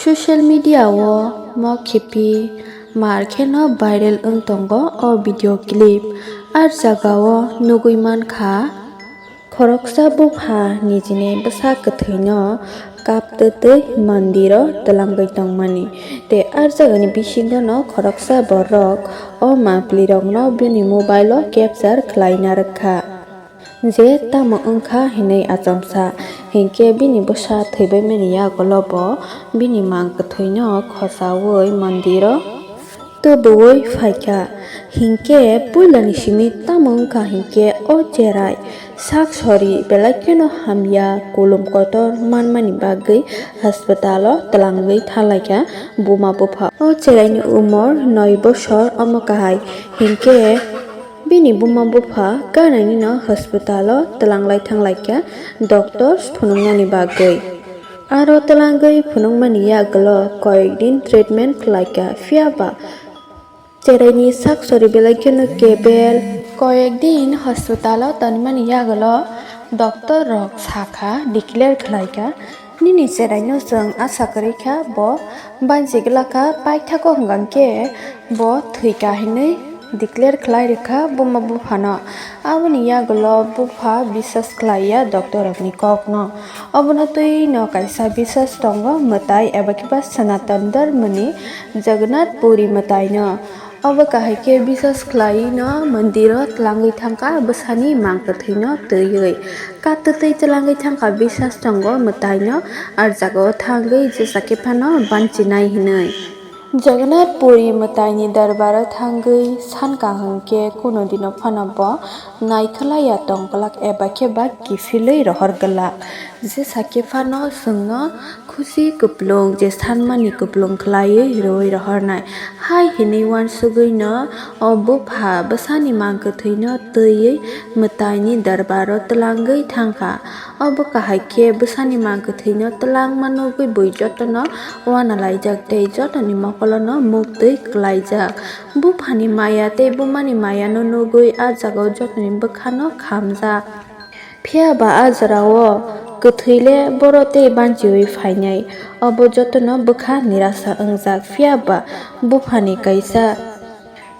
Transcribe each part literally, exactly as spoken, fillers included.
Social media o mo khipi mar kheno viral wng tongo o video clip. Ar jaga o nugui mankha, khoroksa bupha nijini bwsa kwthwino kap twtwi mandiro twlangwi tongmani. Tei ar jagani bisingono khoroksa borok o mampli rokno bini mobile o capture khlaina rwkha. Je tamo wngkha hinwi achomsa, hinkhe bini bwsa thwibaimani yagulo bo bini mang kwthwino khochaui mondiro tubuui phaikha. Hinkhe puilani simi tamo wngkha hinkhe o cherai sak sori belai kheno hamya kulum kotor manmani bagwi hospital o twlangwi thanglaikha buma bupha. O cheraini umor noi bosor omo kahai hinkhe bini buma bupha ganainino hospital o twlanglai thanglaikha doctors phunuknani bagwi. Aro twlangwi phunukmani yagulo koyek din treatment khlaikha, phiyaba cheraini sak sori belai kheno kebel. Koyek din hospital o tonimani yagulo doctor rok sakha, declare khlaikha, "Nini cheraino chwng asa kwrwi kha, bo banchi glak kha, paithago hwnkha khe bo thwi kha," hinwi declare khlai rwkha buma buphano. Aboni yagulo bupha biswas khlaiya doctor rokni kokno. Obono twino kaisa biswas tongo mwtai eba khe ba Sanatan Dharmani Jagannath Puri mwtaino. Obo kahai khe biswas khlaino mondiro twlangwi thangkha bwsani mang kwthwino twiwi. Katwtwi twlangwi thangkha biswas tongo mwtaino, ar jagao thangwi jesa khe phano banchinai hinwi. Jagannath Puri mwtaini darbaro thangwi sankha hwnkhe kuno dino phano bo naikhlaiya tong glak eba khe ba kiphilwi rohor glak. Jesa khe phano chwngno khusi kuplung je sanmani kuplung khlaiwi rwui rohornai. Hai hinwi uansugwino o bupha bwsani mang kwthwino twiwi mwtaini darbaro twlangwi thangkha. Obo kahai khe bwsani mang kwthwino twlangma nugwi bui jotono uanalaijak tei jotoni mokolono muktwi kwlaijak. Buphani maya tei bumani mayano nugwi a jagao jotoni bwkhano khamjak. Phiyaba a jorao kwthwile boro tei banchiui phainai, obo jotono bwkha nirasa wngjak. Phiyaba buphani kaisa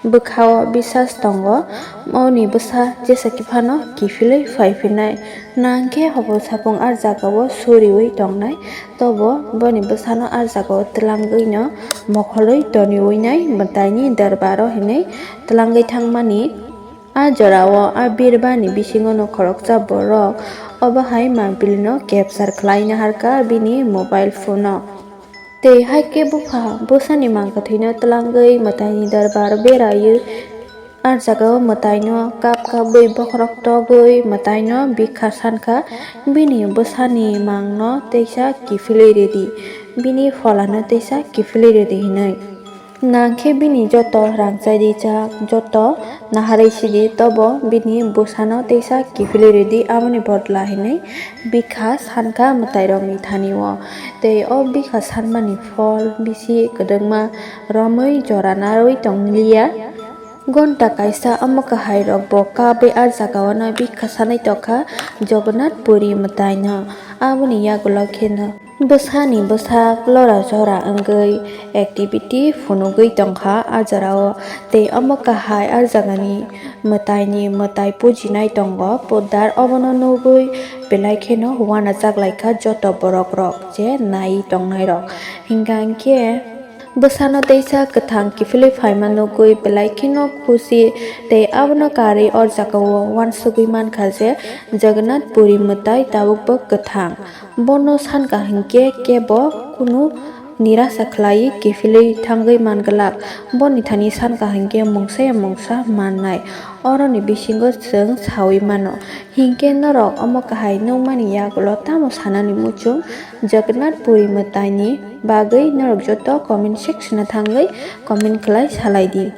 bwkhao biswas tongo, oni bwsa jesa khe phano kiphilwi phai phinai. Nangkhe hobol sapung a jagao suriui tongnai, tobo boni bwsano a jagao twlangwino mokholwi toniui nai mwtaini darbaro hinwi twlangwi thangmani. A jorao a birbani bisingono khoroksa borok obo hai mangpilino capture khlai naharkha bini mobile phone-o. Tei hai khe bupha bwsani mang kwthwino twlangwi mwtaini dorbar beraiwi a jagao mwtaino kap kapwi bokhorok togwi mwtaino bikha sankha, "Bini bwsani mangno teisa kiphilwi rwdi, bini pholano teisa kiphilwi rwdi," hinwi. Nangkhe bini joto rangchak rijak, joto naharwi sidi, tobo bini bwsano teisa kiphilwi rwdi, aboni bodla hinwi bikha sankha mwtairokni thani-o. Tei o bikha sanmani phol bisi kwdwkma romwi jora narwi tonglia. Gonta kaisa omo kahairok bo kabwi a jagao no bikha sanwi tongkha Jagannath Puri mwtaino. Aboni yagulo kheno bwsani bwsak lora jora wngwi activity phunugwi tongkha a jorao. Tei omo kahai a jagani mwtaini mwtai pujinai tongo podar, obono nugwi belai kheno uanajak laikha joto borok rok je naiwi tongnairok. Hinkha hinkhe bwsano teisa kwthang kiphilwi phaima nugwi belai kheno khusi, tei abono karwi o jagao uansugwi mankha je Jagannath Puri mwtai tabukbo kwthang. Bono sankha hinkhe kebo kunu nirasa khlaiwi kiphilwi thangwi manglak. Boni thani sankha hinkhe mungsa ya mungsa mannai. Oroni bisingo chwng saui mano. Hinkhe norok omo kahai nukmani yagulo tamo sanani muchung? Jagannath Puri mwtaini bagwi norok joto comment section-o thangwi comment khlai salai di.